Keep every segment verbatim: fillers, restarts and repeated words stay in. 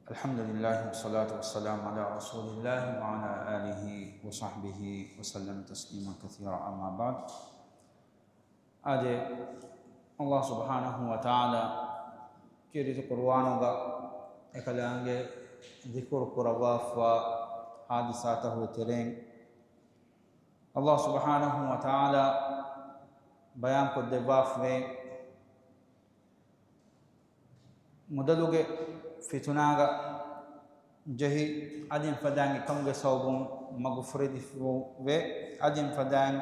الحمد لله والصلاة والسلام على رسول الله وعلى آله وصحبه وسلم تسليما كثيرا، أما بعد. އާދެ، ﷲ ސުބްޙާނަހޫ ވަތަޢާލާ ކީރިތި ޤުރުއާނުގަ އެކަލާނގެ ޛިކުރު ކުރައްވާފަ ޙާދިސާތަކުގެ ތެރެއިން، ﷲ ސުބްޙާނަހޫ ވަތަޢާލާ ބަޔާންކޮށްދެއްވާފަވޭ، މުދަލުގެ ފިތުނާގަ ޖެހި، އަދި އެފަދައިން އެކަމުގެ ސަބަބުން މަގުފުރެދިފަވޭ، އަދި އެފަދައިން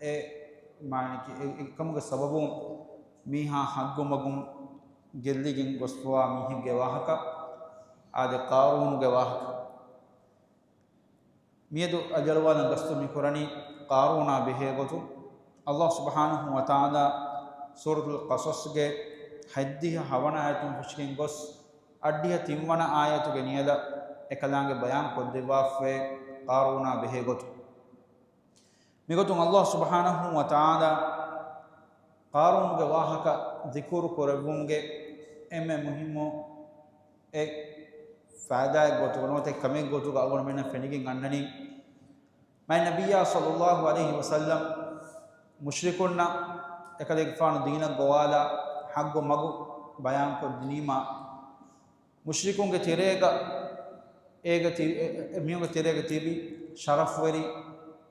އެ، މާނައަކީ، އެ، އެކަމުގެ ސަބަބުން މީހާ ޙައްޤު މަގުން ގެއްލިގެން ގޮސްފަވާ މީހެއްގެ ވާހަކަ، އާދެ، ޤާރޫނުގެ ވާހަކަ. މިއަދު އަލިއަޅުވާލަން ގަސްތު މިކުރަނީ ޤާރޫނާ ބެހޭގޮތުން. ﷲ ސުބްޙާނަހޫ ވަތަޢާލާ ސޫރަތުލް ޤަޞަޞްގެ ހަތްދިހަ ހަވަނަ އާޔަތުން ފެށިގެން ގޮސް، އަށްޑިހަ ތިންވަނަ އާޔަތުގެ ނިޔަލަށް އެކަލާނގެ ބަޔާން ކޮށްދެއްވާފައި ޤާރޫނާ ބެހޭގޮތުން. މިގޮތުން ﷲ ސުބްޙާނަހޫ ވަތަޢާލާ ޤާރޫނުގެ ވާހަކަ ޛިކުރު ކުރެއްވުމުގެ އެންމެ މުހިއްމު އެއް ފައިދާއެއް ގޮތުގަ ނުވަތަ އެއް ކަމެއް ގޮތުގަ އަޅުގަނޑުމެންނަށް ފެނިގެން އަންނަނީ، މާތް ނަބިއްޔާ ޞައްލައްލާހު ޢަލައިހި ވަސައްލަމް މުޝްރިކުންނަށް އެކަލޭގެފާނު ދީނަށް ގޮވާލާ ޙައްޤު މަގު ބަޔާންކޮށްދިނީމާ، މުޝްރިކުންގެ ތެރޭގަ އޭގަ ތި-، އެ-، އެ-، މީހުންގެ ތެރޭގަ ތިބި ޝަރަފްވެރި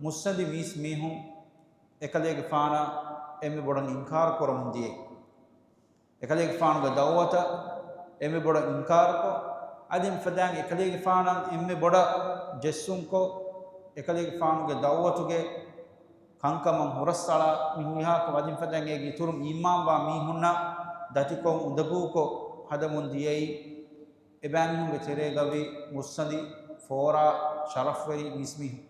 މުއްސަނދި މީސް މީހުން އެކަލޭގެފާނަށް އެންމެ ބޮޑަށް އިންކާރު ކުރަމުން ދިޔައީ. އެކަލޭގެފާނުގެ ދަޢުވަތަށް އެންމެ ބޮޑަށް އިންކާރުކޮށް، އަދި އެފަދައިން އެކަލޭގެފާނަށް އެންމެ ބޮޑަށް ޖެއްސުންކޮށް، އެކަލޭގެފާނުގެ ދަޢުވަތުގެ ކަންކަމަށް ހުރަސްއަޅާ މި ހުރިހާ ކަމަށް އަދި އެފަދައިން އޭގެ އިތުރުން އީމާންވާ މީހުންނަށް ދަތިކޮށް އުނދަގޫކޮށް ހަދަމުން ދިޔައީ، އެބައިމީހުންގެ ތެރޭގަވި މުއްސަނދި ފޯރާ ޝަރަފްވެރި މީސްމީހުން.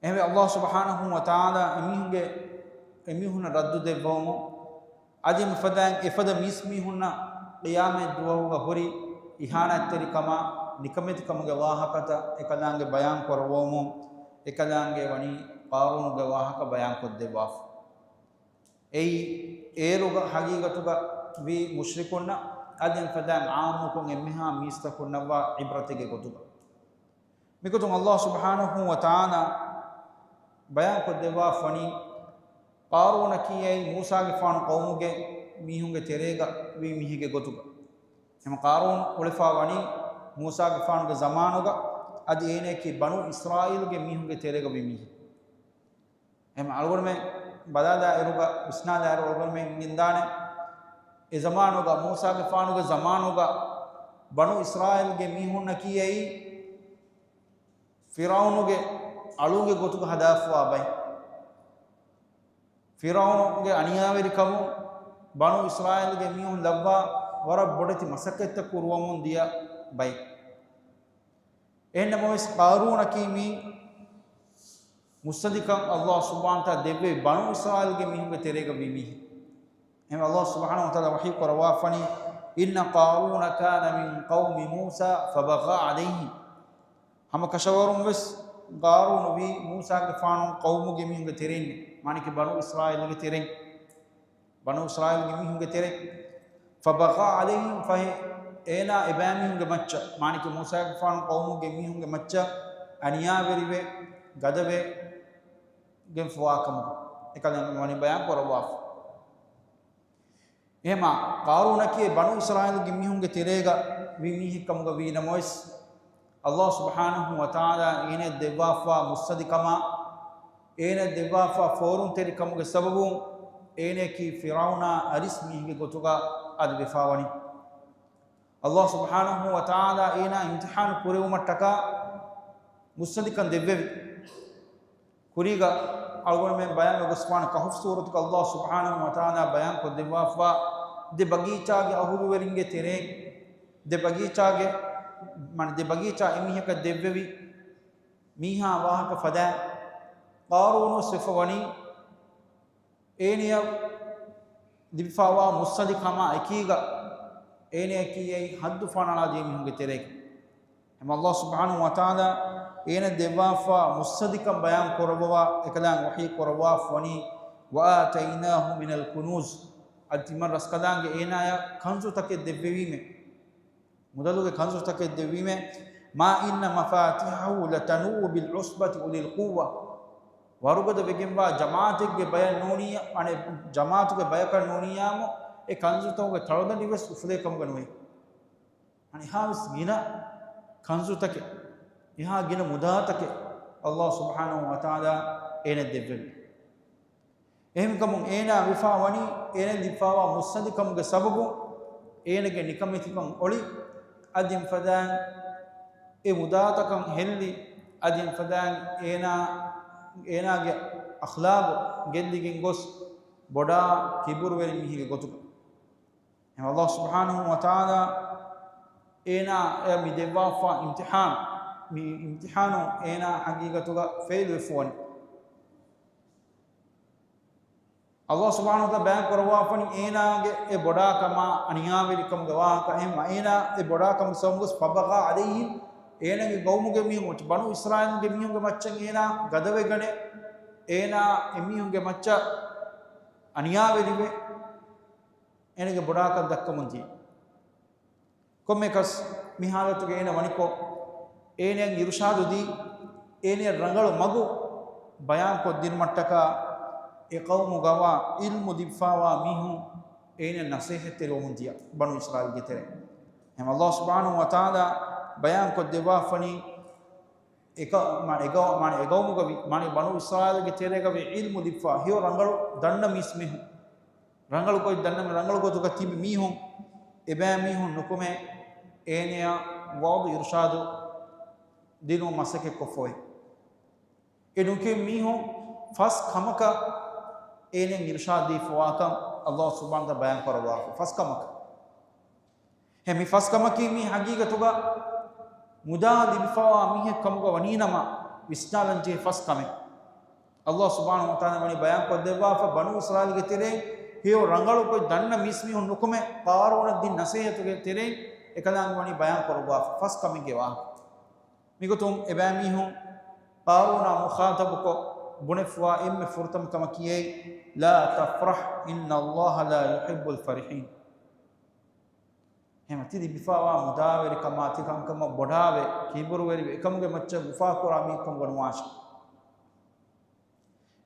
އެހެންވެ، ﷲ ސުބްޙާނަހޫ ވަތަޢާލާ އެމީހުންގެ، އެމީހުންނަށް ރައްދު ދެއްވަވުމުން، އަދި އެފަދައިން އެފަދަ މީސްމީހުންނަށް ޤިޔާމަތް ދުވަހުގަ ހުރި އިހާނާތްތެރިކަމާ، ނިކަމެތިކަމުގެ ވާހަކަތައް އެކަލާނގެ ބަޔާން ކުރައްވަވުމުން، އެކަލާނގެ ވަނީ ޤާރޫނުގެ ވާހަކަ ބަޔާންކޮށްދެއްވާފަ. އެއީ، އޭރުގަ ޙަޤީޤަތުގަ ވީ މުޝްރިކުންނަށް އަދި އެފަދައިން ޢާއްމުކޮށް އެންމެހާ މީސްތަކުންނަށްވާ ޢިބްރަތެއްގެ ގޮތުގަ. މިގޮތުން ﷲ ސުބްޙާނަހޫ ވަތަޢާލާ ބަޔާންކޮށްދެއްވާފަވަނީ، ޤާރޫނަކީ އެއީ މޫސާގެފާނު ޤައުމުގެ މީހުންގެ ތެރޭގަ ވީ މީހެއްގެ ގޮތުގަ. އެހެން ޤާރޫނު އުޅެފަ ވަނީ މޫސާގެފާނުގެ ޒަމާނުގަ، އަދި އޭނައަކީ ބަނޫ އިސްރާއީލުގެ މީހުންގެ ތެރޭގަ ވި މީހެއް. އެހެން އަޅުގަނޑުމެން ބަލާލާއިރުގަ، ވިސްނާލާއިރު އަޅުގަނޑުމެން އިނގިންދާނެ، އެ ޒަމާނުގަ، މޫސާގެފާނުގެ ޒަމާނުގަ ބަނޫ އިސްރާއީލްގެ މީހުންނަކީ އެއީ ފިރްޢައުނުގެ އަޅުގެ ގޮތުގަ ހަދާފަވާ ބައެއް. ފިރްޢައުނުގެ އަނިޔާވެރިކަމުން ބަނޫ އިސްރާއީލްގެ މީހުން ލައްވާ ވަރަށް ބޮޑެތި މަސައްކަތްތައް ކުރުވަމުން ދިޔަ ބައެއް. އެހެންނަމަވެސް، ޤާރޫނަކީ މީ މުއްސަނދިކަން ﷲ ސުބްޙާނަހޫ ވަތަޢާލާ ދެއްވެވި ބަނޫ އިސްރާއީލްގެ މީހުންގެ ތެރޭގަ ވި މީހެއް. އެހެން ﷲ ސުބްޙާނަހޫ ވަތަޢާލާ ވަޙީ ކުރައްވާފަވަނީ، إن قارون كان من قوم موسى فبغى عليهم. ހަމަ ކަށަވަރުން ވެސް ޤާރޫނު ވީ މޫސާގެފާނު ޤައުމުގެ މީހުންގެ ތެރެއިން، މާނައަކީ ބަނޫ އިސްރާއީލުގެ ތެރެއިން. ބަނޫ އިސްރާއީލުގެ މީހުންގެ ތެރެއިން. فبغى عليهم، ފަހެ އޭނާ އެބައިމީހުންގެ މައްޗަށް، މާނައަކީ މޫސާގެފާނު ޤައުމުގެ މީހުންގެ މައްޗަށް އަނިޔާވެރިވެ، ގަދަވެ ގެންފަވާކަމުގަ އެކަލޭގެފާނު ވަނީ ބަޔާން ކުރައްވާފަ. އެހެމާ، ޤާރޫނަކީ ބަނޫ އިސްރާއީލުގެ މީހުންގެ ތެރޭގަ ވި މީހެއް ކަމުގަ ވީ ނަމަވެސް، ﷲ ސުބްޙާނަހޫ ވަތަޢާލާ އޭނައަށް ދެއްވާފާ މުއްސަނދިކަމާ، އޭނައަށް ދެއްވާފާ ފޯރުންތެރިކަމުގެ ސަބަބުން، އޭނައަކީ ފިރްޢައުނާ އަރިސް މީހެއްގެ ގޮތުގަ އަދި ވެފާވަނީ. ﷲ ސުބްޙާނަހޫ ވަތަޢާލާ އޭނާ އިމްތިޙާނު ކުރެވުމަށްޓަކާ މުއްސަނދިކަން ދެއްވެވި. ކުރީގަ އަޅުގަނޑުމެން ބަޔާންވެ ގޮސްފާނެ ކަހުފް ސޫރަތުގަ ﷲ ސުބްޙާނަހޫ ވަތަޢާލާ ބަޔާންކޮށްދެއްވާފާ، ދެ ބަގީޗާގެ އަހުލުވެރިންގެ ތެރެއިން، ދެ ބަގީޗާގެ، މާނަ ދެ ބަގީޗާ އެމީހަކަށް ދެއްވެވި މީހާ ވާހަކަ ފަދައިން، ޤާރޫނު ވެސް ވެފަ ވަނީ، އޭނިއަށް ލިބިފާވާ މުއްސަނދިކަމާ އެކީގަ، އޭނައަކީ އެއީ ޙައްދު ފަނަޅާ ދިޔަ މީހުންގެ ތެރޭގަ. އެހެމަ ﷲ ސުބްޙާނަހޫ ވަތަޢާލާ އޭނަ ދެއްވާފާ މުއްސަނދިކަން ބަޔާން ކުރައްވަވާ އެކަލާނގެ ވަޙީ ކުރައްވާފަ ވަނީ، وآتيناه من الكنوز، އަދި ތިމަން ރަސްކަލާނގެ އޭނާޔަށް ކަންޒުތަކެއް ދެއްވެވީމެ. މުދަލުގެ ކަންޒުތަކެއް ދެއްވީމޭ، ما إن مفاتحه لتنوء بالعصبة أولي القوة. ވަރުގަދަ ވެގެންވާ ޖަމާޢަތެއްގެ ބަޔަށް ނޫނިއްޔާ، އަނެއް ޖަމާޢަތުގެ ބަޔަކަށް ނޫނިއްޔާމު، އެ ކަންޒުތަކުގެ ތަޅުދަނޑި ވެސް އުފުލޭ ކަމުގަ ނުވޭ. އަނެއް އެހާވެސް ގިނަ ކަންޒުތަކެއް، އެހާ ގިނަ މުދާތަކެއް ﷲ ސުބްޙާނަހޫ ވަތަޢާލާ އޭނަ ދެއްވެވި. އެހެންކަމުން އޭނާ ވެފާ ވަނީ، އޭނަ ލިބިފާވާ މުއްސަނދިކަމުގެ ސަބަބުން އޭނަގެ ނިކަމެތިކަން އޮޅި، އަދި އެފަދައިން އެ މުދާތަކަށް ހެއްލި، އަދި އެފަދައިން އޭނާ، އޭނާގެ އަޚްލާގު ގެއްލިގެން ގޮސް ބޮޑާ ކިބުރުވެރި މީހެއްގެ ގޮތުގަ. އެހެން ﷲ ސުބްޙާނަހޫ ވަތަޢާލާ އޭނާ އެ މި ދެއްވާފާ އިމްތިޙާނު، މި އިމްތިޙާނު އޭނާ ޙަޤީޤަތުގަ ފެއިލް ވެފަވަނީ. ﷲ ސުބްޙާނަހޫ ވަތަޢާލާ ބަޔާން ކުރައްވާފަނީ އޭނާގެ އެ ބޮޑާކަމާ އަނިޔާވެރިކަމުގެ ވާހަކަ. އެހެން އޭނާ އެ ބޮޑާކަމުގެ ސަބަބުން ގޮސް فبغى عليهم، އޭނާގެ ޤައުމުގެ މީހުން، ބަނޫ އިސްރާއީލުގެ މީހުންގެ މައްޗަށް އޭނާ ގަދަވެގަނެ، އޭނާ އެމީހުންގެ މައްޗަށް އަނިޔާވެރިވެ، އޭނާގެ ބޮޑާކަން ދައްކަމުން ދިޔަ. ކޮންމެއަކަސް މި ޙާލަތުގަ އޭނަ ވަނިކޮށް، އޭނައަށް އިރުޝާދު ދީ، އޭނައަށް ރަނގަޅު މަގު ބަޔާންކޮށްދިނުމަށްޓަކާ، އެ ޤައުމުގަވާ ޢިލްމު ލިބިފާވާ މީހުން އޭނައަށް ނަޞޭޙަތްތެރިވަމުން ދިޔަ، ބަނޫ އިސްރާއީލްގެ ތެރޭ. އެހެން ﷲ ސުބްޙާނަހޫ ވަތަޢާލާ ބަޔާންކޮށްދެއްވާފަނީ، އެކަ-، މާނަ އެގަ-، މާނަ އެގައުމުގަ ވި-، މާނަ ބަނޫ އިސްރާއީލްގެ ތެރޭގަ ވި ޢިލްމު ލިބިފާ ހެޔޮ ރަނގަޅު ދަންނަ މީސްމީހުން، ރަނގަޅު ގޮތް ދަންނަ މި ރަނގަޅު ގޮތުގަ ތިބި މީހުން، އެބައިމީހުން ނުކުމެ، އޭނަޔަށް ވަޢުޡު އިރުޝާދު ދިނުމަށް މަސައްކަތްކޮށްފައި. އެ ނުކެން މީހުން ފަސް ކަމަކަށް އޭނަ އިރުޝާދު ދީފަވާކަން ﷲ ސުބްޙާނަހޫ ވަތަޢާލާ ބަޔާން ކުރައްވާފަ. ފަސް ކަމަކަށް. އެ މި ފަސް ކަމަކީ މީ ޙަޤީޤަތުގަ މުދާ ލިބިފަވާ މީހެއް ކަމުގަ ވަނީނަމަ، ވިސްނާލަން ޖެހޭ ފަސް ކަމެއް. ﷲ ސުބްޙާނަހޫ ވަތަޢާލާ ވަނީ ބަޔާން ކޮށްދެއްވާފަ، ބަނޫ އިސްރާއީލްގެ ތެރެއިން ހެޔޮ ރަނގަޅު ގޮތް ދަންނަ މީސްމީހުން ނުކުމެ، ޤާރޫނަށް ދިން ނަޞޭޙަތުގެ ތެރެއިން އެކަލާނގެ ވަނީ ބަޔާން ކުރައްވާފަ ފަސް ކަމެއްގެ ވާހަކަ. މިގޮތުން އެބައިމީހުން ޤާރޫނާ މުޚާޠަބުކޮށް ބުނެފަވާ އެންމެ ފުރަތަމަ ކަމަކީ އެއީ، لا تفرح إن الله لا يحب الفرحين. އެހެން ތި ލިބިފަވާ މުދާވެރިކަމާ ތި ކަންކަމަށް ބޮޑާވެ، ކިބުރުވެރިވެ، އެކަމުގެ މައްޗަށް އުފާކުރާ މީހެއްކަމުގަ ނުވާށޭ.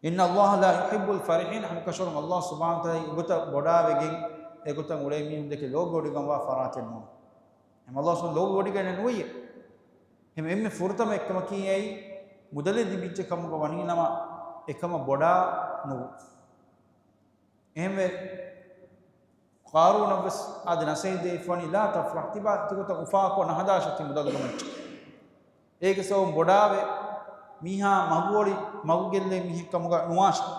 إن الله لا يحب الفرحين، ހަމަކަށަވަރުން ﷲ ސުބްޙާނަހޫ ވަތަޢާލާ އެގޮތަށް ބޮޑާވެގެން، އެގޮތަށް އުޅޭ މީހުން ދެކެ ލޯބިވޮޑިގަންވާ ފަރާތެއް ނޫން. އެހެން ﷲ ސުބްޙާނަހޫ ލޯބިވޮޑިގަނެ ނުވެއްޔެ. އެހެން އެންމެ ފުރަތަމަ އެއްކަމަކީ އެއީ، މުދަލެއް ލިބިއްޖެ ކަމުގަ ވަނީނަމަ، އެކަމަށް ބޮޑާ ނުވުން. އެހެންވެ، ޤާރޫނަށްވެސް އަދި ނަޞޭޙަތް ދެވިފަވަނީ، لا تفرح، ތިބާ ތިގޮތަށް އުފާކޮށް ނަހަދާށޭ ތި މުދަލުގެ މައްޗަށް. އޭގެ ސަބަބުން ބޮޑާވެ، މީހާ މަގުއޮޅި، މަގުގެއްލޭ މީހެއްކަމުގަ ނުވާށޭ.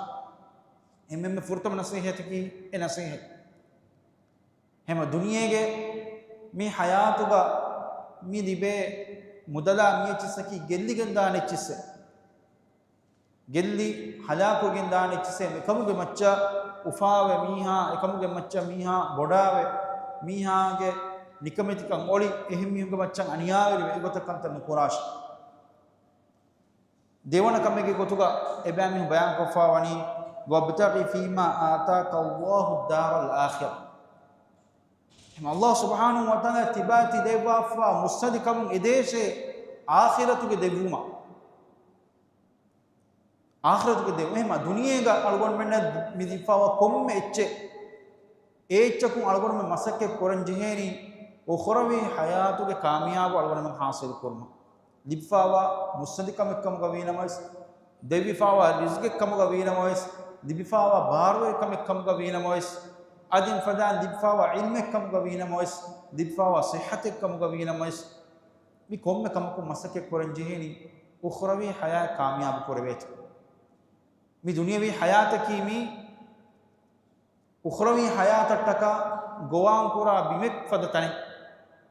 އެންމެންމެ ފުރަތަމަ ނަޞޭޙަތަކީ އެ ނަޞޭޙަތް. ހަމަ ދުނިޔޭގެ މި ޙަޔާތުގަ މި ލިބޭ މުދަލާ މި އެއްޗިއްސަކީ ގެއްލިގެން ދާނެ އެއްޗިއްސެއް. ގެއްލި ހަލާކުވެގެން ދާނެ އެއްޗިއްސެއް. އެކަމުގެ މައްޗަށް އުފާވެ މީހާ، އެކަމުގެ މައްޗަށް މީހާ ބޮޑާވެ، މީހާގެ ނިކަމެތިކަން އޮޅި، އެހެން މީހުންގެ މައްޗަށް އަނިޔާވެރިވެ، އެގޮތަށް ކަންތައް ނުކުރާށޭ. ދެވަނަ ކަމެއްގެ ގޮތުގަ އެބައިމީހުން ބަޔާންކޮށްފަ ވަނީ، وابتغ فيما آتاك الله الدار الآخرة. އެހެން ﷲ ސުބްޙާނަހޫ ވަތަޢާލާ ތިބާ ތި ދެއްވާފަ މުއްސަނދިކަމުން އެދޭށޭ އާޚިރަތުގެ ދެއްވުމަށް. އާޚިރަތުގެ ދެއްވުމަށް. އެހެންމަ ދުނިޔޭގަ އަޅުގަނޑުމެންނަށް މި ލިބިފަވާ ކޮންމެ އެއްޗެއް، އެ އެއްޗަކުން އަޅުގަނޑުމެން މަސައްކަތް ކުރަން ޖެހޭނީ، އުޚްރަވީ ޙަޔާތުގެ ކާމިޔާބު އަޅުގަނޑުމެން ޙާޞިލު ކުރުމަށް. ލިބިފަވާ މުއްސަނދިކަމެއްކަމުގަ ވީނަމަވެސް، ދެއްވިފަވާ ރިޒްގެއްކަމުގަ ވީނަމަވެސް، ލިބިފަވާ ބާރުވެރިކަމެއްކަމުގަ ވީނަމަވެސް، އަދި މިފަދައިން ލިބިފަވާ ޢިލްމެއްކަމުގަ ވީނަމަވެސް، ލިބިފަވާ ޞިއްޙަތެއްކަމުގަ ވީނަމަވެސް، މި ކޮންމެ ކަމަކުން މަސައްކަތް ކުރަން ޖެހޭނީ އުޚްރަވީ ޙަޔާތް ކާމިޔާބު ކުރެވޭތޯ. މި ދުނިޔަވީ ޙަޔާތަކީ މީ އުޚްރަވީ ޙަޔާތަށްޓަކާ ގޮވާން ކުރާ ބިމެއް ފަދަ ތަނެއް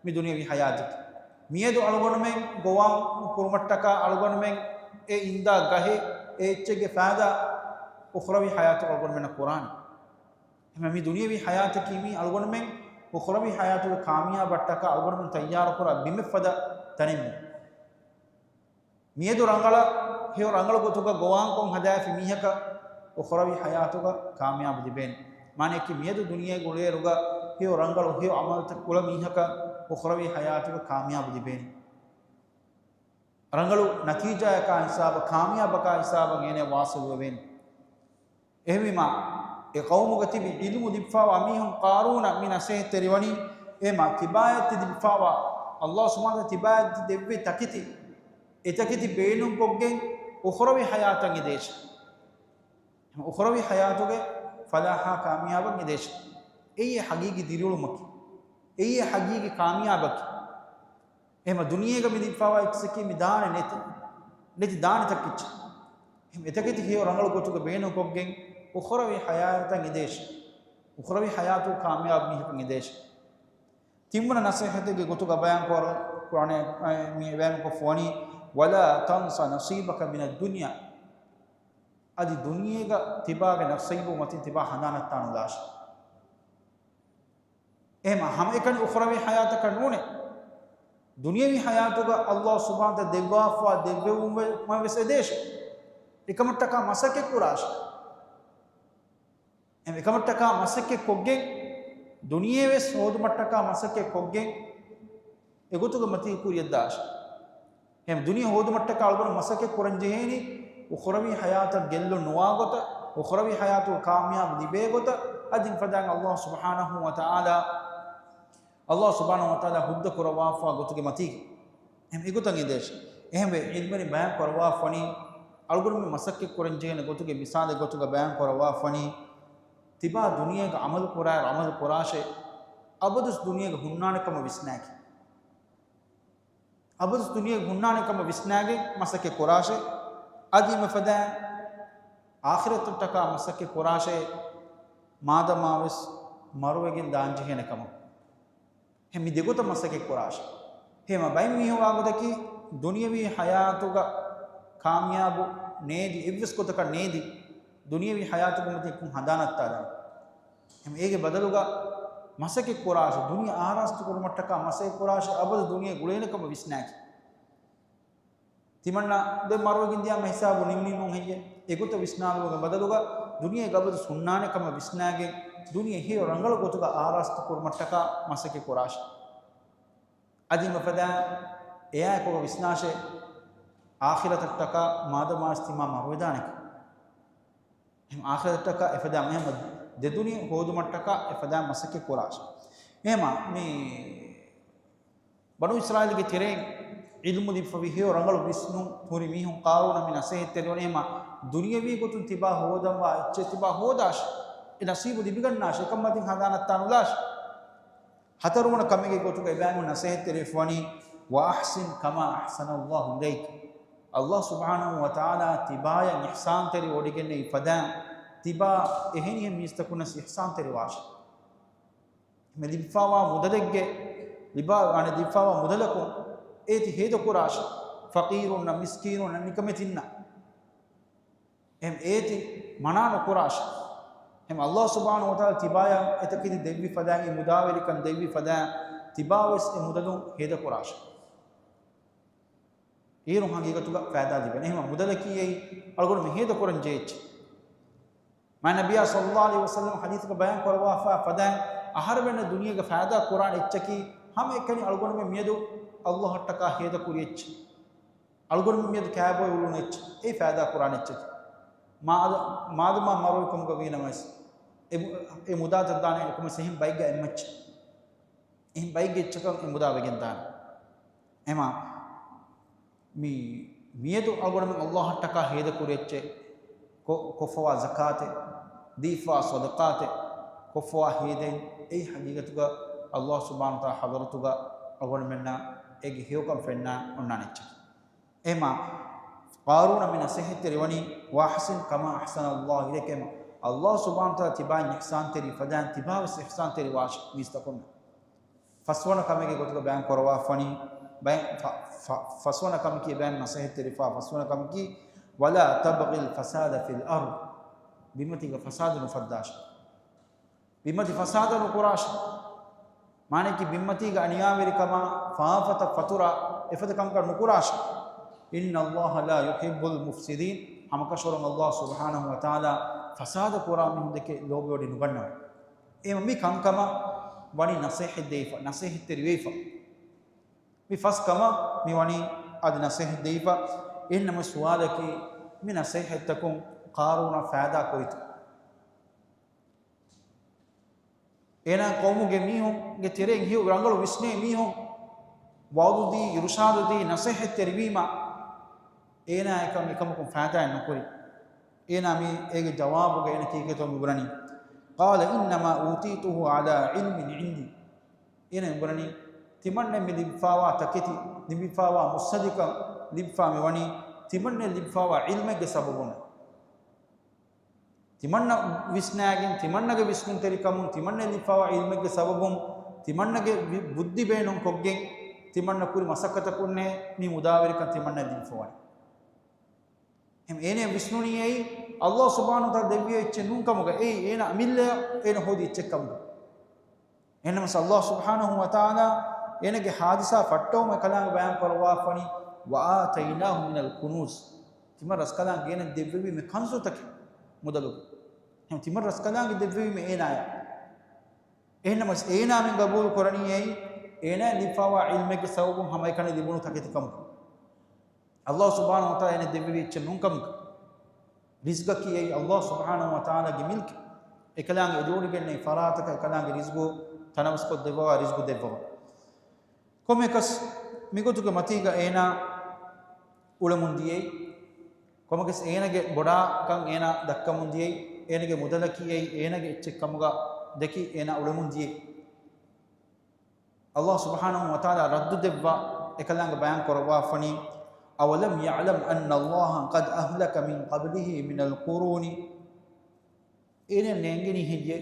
މި ދުނިޔަވީ ޙަޔާތަކީ. މިއަދު އަޅުގަނޑުމެން ގޮވާން ކުރުމަށްޓަކާ އަޅުގަނޑުމެން އެ އިންދާ ގަހެއް އެ އެއްޗެއްގެ ފައިދާ އުޚްރަވީ ޙަޔާތު އަޅުގަނޑުމެންނަށް ކުރާނެ. އެހެން މި ދުނިޔަވީ ޙަޔާތަކީ މީ އަޅުގަނޑުމެން އުޚްރަވީ ޙަޔާތުގެ ކާމިޔާބަށްޓަކާ އަޅުގަނޑުމެން ތައްޔާރުކުރާ ބިމެއް ފަދަ ތަނެއް މީ. މިއަދު ރަނގަޅަށް ހެޔޮ ރަނގަޅު ގޮތުގަ ގޮވާންކޮށް ހަދާފި މީހަކަށް އުޚްރަވީ ޙަޔާތުގަ ކާމިޔާބު ލިބޭނެ. މާނައަކީ މިއަދު ދުނިޔޭގަ އުޅޭއިރުގަ ހެޔޮ ރަނގަޅު ހެޔޮ ޢަމަލުތައް ކުޅަ މީހަކަށް އުޚްރަވީ ޙަޔާތުގަ ކާމިޔާބު ލިބޭނެ. ރަނގަޅު ނަތީޖާއަކާ ހިސާބަށް، ކާމިޔާބަކާ ހިސާބަށް އޭނަ ވާސިލުވެވޭނެ. އެހެންވީމާ، އެ ޤައުމުގަ ތިބި ޢިލްމު ލިބިފާވާ މީހުން ޤާރޫނަށް މި ނަޞޭޙަތްތެރިވަނީ، އެހެމާ ތިބާޔަށް ތި ލިބިފާވާ، ﷲ ސުބްޙާނަހޫ ވަތަޢާލާ ތިބާޔަށް ތި ދެއްވި ތަކެތި، އެ ތަކެތި ބޭނުންކޮށްގެން އުޚްރަވީ ޙަޔާތަށް އެދޭށި. އެހެމަ އުޚްރަވީ ޙަޔާތުގެ ފަލާޙާ ކާމިޔާބަށް އެދޭށި. އެއީ ޙަޤީޤީ ދިރިއުޅުމަކީ. އެއީ ޙަޤީޤީ ކާމިޔާބަކީ. އެހެމަ ދުނިޔޭގަ މި ލިބިފާވާ އެއްޗަކީ މި ދާނެ ނެތި، ނެތި ދާނެ ތަކެއްޗެއް. އެހެމަ އެތަކެތި ހެޔޮ ރަނގަޅު ގޮތުގަ ބޭނުންކޮށްގެން އުޚްރަވީ ޙަޔާތަށް އެދޭށި. އުޚްރަވީ ޙަޔާތު ކާމިޔާބު މީހަކަށް އެދޭށި. ތިންވަނަ ނަޞޭޙަތެއްގެ ގޮތުގަ ބަޔާން ކުރަ-، ކުރާނެ، އައި، މި ބަޔާންކޮށްފަވަނީ، "ولا تنس نصيبك من الدنيا." އަދި ދުނިޔޭގަ ތިބާގެ ނަޞީބު މަތިން ތިބާ ހަނދާނަށް ތާނުލާށި. އެހެމަ ހަމައެކަނި އުޚްރަވީ ޙަޔާތަކަށް ނޫނޭ. ދުނިޔަވީ ޙަޔާތުގަ ﷲ ސުބްޙާނަހޫ ވަތަޢާލާ ދެއްވާފާ ދެއްވެވުން ވެ-، ވެސް އެދޭށި. އެކަމަށްޓަކާ މަސައްކަތް ކުރާށި. އެހެން އެކަމަށްޓަކާ މަސައްކަތް ކޮށްގެން، ދުނިޔެ ވެސް ހޯދުމަށްޓަކާ މަސައްކަތް ކޮށްގެން، އެގޮތުގަ މަތީ ކުރިޔަށްދާށި. އެހެން ދުނިޔެ ހޯދުމަށްޓަކާ އަޅުގަނޑު މަސައްކަތް ކުރަން ޖެހޭނީ، އުޚްރަވީ ޙަޔާތަށް ގެއްލުން ނުވާ ގޮތަށް، އުޚްރަވީ ޙަޔާތު ކާމިޔާބު ލިބޭ ގޮތަށް، އަދި އެފަދައިން ﷲ ސުބްޙާނަހޫ ވަތަޢާލާ، ﷲ ސުބްޙާނަހޫ ވަތަޢާލާ ހުއްދަ ކުރައްވާފާ ގޮތުގެ މަތީގަ. އެހެން އެގޮތަށް އެދޭށި. އެހެންވެ، ޢިލްމުވެރިން ބަޔާން ކުރައްވާފަނީ، އަޅުގަނޑުމެން މަސައްކަތް ކުރަން ޖެހޭނެ ގޮތުގެ މިސާލެއް ގޮތުގަ ބަޔާން ކުރައްވާފަނީ، ތިބާ ދުނިޔޭގަ ޢަމަލު ކުރާއިރު ޢަމަލު ކުރާށޭ، އަބަދުސް ދުނިޔޭގަ ހުންނާނެ ކަމަށް ވިސްނާކި. އަބަދުސް ދުނިޔޭގަ ހުންނާނެ ކަމަށް ވިސްނާގެން މަސައްކަތް ކުރާށޭ. އަދި އެފަދައިން އާޚިރަތަށްޓަކާ މަސައްކަތް ކުރާށޭ، މާދަމާވެސް މަރުވެގެން ދާން ޖެހޭނެ ކަމަށް. އެހެން މި ދެގޮތަށް މަސައްކަތް ކުރާށޭ. އެހެމަ ބައެއް މީހުން ވާގޮތަކީ، ދުނިޔަވީ ޙަޔާތުގަ ކާމިޔާބު ނޭދި، އެއްވެސް ގޮތަކަށް ނޭދި، ދުނިޔަވީ ޙަޔާތުގެ މަތިން އެއްކޮށް ހަނދާނަށް ތާލާނެ. އެހެމަ އޭގެ ބަދަލުގަ މަސައްކަތް ކުރާށޭ، ދުނިޔެ އާރާސްތު ކުރުމަށްޓަކާ މަސައްކަތް ކުރާށޭ، އަބަދު ދުނިޔެ ގުޅޭނެ ކަމަށް ވިސްނާކި. ތިމަންނަ ދެން މަރުވެގެން ދިޔާމަ ހިސާބު ނިމުނީ ނޫން ހެއްޔޭ؟ އެގޮތަށް ވިސްނާލުމުގެ ބަދަލުގަ ދުނިޔޭގަ އަބަދު ހުންނާނެ ކަމަށް ވިސްނާގެން، ދުނިޔެ ހެޔޮ ރަނގަޅު ގޮތުގަ އާރާސްތު ކުރުމަށްޓަކާ މަސައްކަތް ކުރާށޭ. އަދި އެފަދައިން އެއާއެކުގަ ވިސްނާށޭ، އާޚިރަތަށްޓަކާ މާދަމާވެސް ތިމާ މަރުވެދާނެކަން. އެހެން އާޚިރަތަށްޓަކާ އެފަދައިން އެހެމަ ދެދުނިޔެ ހޯދުމަށްޓަކާ އެފަދައިން މަސައްކަތް ކުރާށޭ. އެހެމަ މި ބަނޫ އިސްރާއީލުގެ ތެރެއިން ޢިލްމު ލިބިފަވި ހެޔޮ ރަނގަޅު ވިސްނުން ހުރި މީހުން ޤާރޫނަށް މި ނަޞޭޙަތްތެރިވަނީ، އެހެމަ ދުނިޔަވީ ގޮތުން ތިބާ ހޯދަންވާ އެއްޗެއް ތިބާ ހޯދާށޭ. އެ ނަސީބު ލިބިގަންނާށޭ. އެކަން މަތިން ހަނދާނަށް ތާނުލާށޭ. ހަތަރުވަނަ ކަމެއްގެ ގޮތުގައި ބަޔާން ނަޞޭޙަތްތެރިވެފަވަނީ، "وأحسن كما أحسن الله إليك." ﷲ ސުބްޙާނަހޫ ވަތަޢާލާ ތިބާޔަށް އިޙްސާންތެރިވެވޮޑިގެންނެވި ފަދައިން، ތިބާ އެހެނިހެން މީސްތަކުންނަށް އިޙްސާންތެރިވާށޭ. މި ލިބިފާވާ މުދަލެއްގެ، ލިބާ، އަނެއް ލިބިފާވާ މުދަލަކުން އޭތި ހޭދަކުރާށޭ. ފަޤީރުންނަށް، މިސްކީނުންނަށް، ނިކަމެތިންނަށް. އެހެން އޭތި މަނާ ނުކުރާށޭ. އެހެން ﷲ ސުބްޙާނަހޫ ވަތަޢާލާ ތިބާޔަށް އެތަކެތި ދެއްވި ފަދައިން، އެ މުދާވެރިކަން ދެއްވި ފަދައިން، ތިބާވެސް އެ މުދަލުން ހޭދަކުރާށޭ. އޭރުން ހަގީގަތުގަ ފައިދާ ލިބޭނެ. އެހެން މުދަލަކީ އެއީ އަޅުގަނޑު މި ހޭދަކުރަން ޖެހޭ އެއްޗެއް. މާތް ނަބިއްޔާ ޞައްލައްލާހު ޢަލައިހި ވަސައްލަމަ ޙަދީޘްގަ ބަޔާން ކުރައްވާފާ ފަދައިން، އަހަރެމެންނަށް ދުނިޔޭގަ ފައިދާ ކުރާނެ އެއްޗަކީ، ހަމައެކަނި އަޅުގަނޑުމެން މިއަދު ﷲ އަށްޓަކާ ހޭދަކުރި އެއްޗެއް. އަޅުގަނޑުމެން މިއަދު ކާބޮއި އުޅުނު އެއްޗެއް. އެއީ ފައިދާ ކުރާނެ އެއްޗެއް. މާ-، މާދަމާ މަރުވި ކަމުގަ ވީނަމަވެސް، އެ މު-، އެ މުދާތައް ދާނެ އެކަމަށް އެހެން ބައެއްގަ އެއްމައްޗަށް. އެހެން ބައެއްގެ އެއްޗަކަށް އެ މުދާ ވެގެން ދާނެ. އެހެމާ މި މިއަދު އަޅުގަނޑުމެން ﷲ އަށްޓަކާ ހޭދަކުރި އެއްޗެއް، ކޮ-، ކޮށްފަވާ ޒަކާތެއް، ދީފާ ޞަދަޤާތެއް، ކޮށްފަވާ ހޭދައިން، އެއީ ޙަޤީޤަތުގަ ﷲ ސުބްޙާނަހޫ ވަތަޢާލާ ޙަޟްރަތުގަ އަޅުގަނޑުމެންނަށް އޭގެ ހެޔޮކަން ފެންނާ އޮންނާނެ އެއްޗެއް. އެހެމާ ޤާރޫނަށް މި ނަޞޭޙަތްތެރިވަނީ، "وأحسن كما أحسن الله إليك." އެހެމާ ﷲ ސުބްޙާނަހޫ ވަތަޢާލާ ތިބާއަށް އިޙްސާންތެރި ފަދައިން ތިބާވެސް އިޙްސާންތެރިވާށޭ މީސްތަކުންނަށް. ފަސްވަނަ ކަމެއްގެ ގޮތުގަ ބަޔާން ކުރައްވާފަނީ، ބަޔާން ފަ-، ފަ-، ފަސްވަނަ ކަމަކީ ބަޔާން ނަޞޭޙަތްތެރިފާ ފަސްވަނަ ކަމަކީ، "ولا تبغ الفساد في الأرض." ބިންމަތީގަ ފަސާދަ ނުފައްދާށޭ. ބިންމަތި ފަސާދަ ނުކުރާށޭ. މާނައަކީ ބިންމަތީގަ އަނިޔާވެރިކަމާ، ފާފަތައް ފަތުރާ، އެފަދަ ކަންކަން ނުކުރާށޭ. "إن الله لا يحب المفسدين." ހަމަކަށަވަރުން ﷲ ސުބްޙާނަހޫ ވަތަޢާލާ ފަސާދަ ކުރާ މީހުންދެކެ ލޯބިވޮޑި ނުގަންނަވަން. އެހެމަ މި ކަންކަމަށް ވަނީ ނަޞޭޙަތް ދެވިފަ، ނަޞޭޙަތްތެރިވެފަ. މި ފަސް ކަމަށް މި ވަނީ އަދި ނަސޭހަތް ދެވިފަ. އެހެންނަމަ ސުވާލަކީ، މި ނަސޭހަތްތަކުން ޤާރޫނަށް ފައިދާ ކުރިތަ؟ އޭނާ ޤައުމުގެ މީހުންގެ ތެރެއިން ހެޔޮ ރަނގަޅު ވިސްނޭ މީހުން ވަޢުދުދީ، އިރުޝާދުދީ، ނަސޭހަތްތެރިވީމަ، އޭނާ އެކަން އެކަމަކުން ފައިދާއެއް ނުކުރި. އޭނާ މި އޭގެ ޖަވާބުގަ އޭނަ ކީކޭތޯ މިބުނަނީ؟ قال إنما أوتيته على علم عندي. އޭނަ މިބުނަނީ، ތިމަންނަ މި ލިބިފާވާ ތަކެތި، ލިބިފާވާ މުއްސަދިކަން ލިބިފާ މިވަނީ، ތިމަންނަ ލިބިފާވާ ޢިލްމެއްގެ ސަބަބުން. ތިމަންނަ ވިސްނާގެން، ތިމަންނަގެ ވިސްނުންތެރިކަމުން، ތިމަންނަ ލިބިފާވާ ޢިލްމެއްގެ ސަބަބުން، ތިމަންނަގެ ވި-، ބުއްދި ބޭނުންކޮށްގެން، ތިމަންނަ ކުރި މަސައްކަތަކުންނޭ މި މުދާވެރިކަން ތިމަންނަ ލިބިފަވަނީ. އެހެން އޭނަ ވިސްނުނީ އެއީ، ﷲ ސުބްޙާނަހޫ ވަތަޢާލާ ދެއްވި އެއްޗެއް ނޫން ކަމުގަ، އެއީ އޭނަ އަމިއްލަ އޭނަ ހޯދި އެއްޗެއް ކަމުގަ. އެހެންނަމަސް ﷲ ސުބްޙާނަހޫ ވަތަޢާލާ އޭނަގެ ހާދިސާ ފައްޓަވުމަށް އެކަލާނގެ ބަޔާން ކުރައްވާފަނީ، وآتيناه من الكنوز. ތިމަން ރަސްކަލާނގެ އޭނަ ދެއްވެވީމެ ކަންޒުތަކެއް މުދަލުގަ. އެހެން ތިމަން ރަސްކަލާނގެ ދެއްވެވީމެ އޭނާޔަށް. އެހެންނަމަސް އޭނާ މި ގަބޫލު ކުރަނީ އެއީ، އޭނާ ލިބިފާވާ ޢިލްމެއްގެ ސަބަބުން ހަމައެކަނި ލިބުނު ތަކެތި ކަމުގަ. ﷲ ސުބްޙާނަހޫ ވަތަޢާލާ އޭނަ ދެއްވެވި އެއްޗެއް ނޫން ކަމުގަ. ރިޒްގަކީ އެއީ ﷲ ސުބްޙާނަހޫ ވަތަޢާލާގެ މިލްކެއް. އެކަލާނގެ އެދިވޮޑިގެންނެވި ފަރާތަކަށް އެކަލާނގެ ރިޒްގު ތަނަވަސްކޮށްދެއްވަވާ، ރިޒްގު ދެއްވަވާ. ކޮންމެއަކަސް މިގޮތުގެ މަތީގަ އޭނާ އުޅެމުން ދިޔައީ. ކޮންމެއަކަސް އޭނަގެ ބޮޑާކަން އޭނާ ދައްކަމުން ދިޔައީ. އޭނަގެ މުދަލަކީ އެއީ އޭނަގެ އެއްޗެއް ކަމުގަ ދެކި އޭނާ އުޅެމުން ދިޔައީ. ﷲ ސުބްޙާނަހޫ ވަތަޢާލާ ރައްދު ދެއްވާ އެކަލާނގެ ބަޔާން ކުރައްވާފަނީ، أولم يعلم أن الله قد أهلك من قبله من القرون. އޭނަ ނޭނގެނީ ހެއްޔޭ؟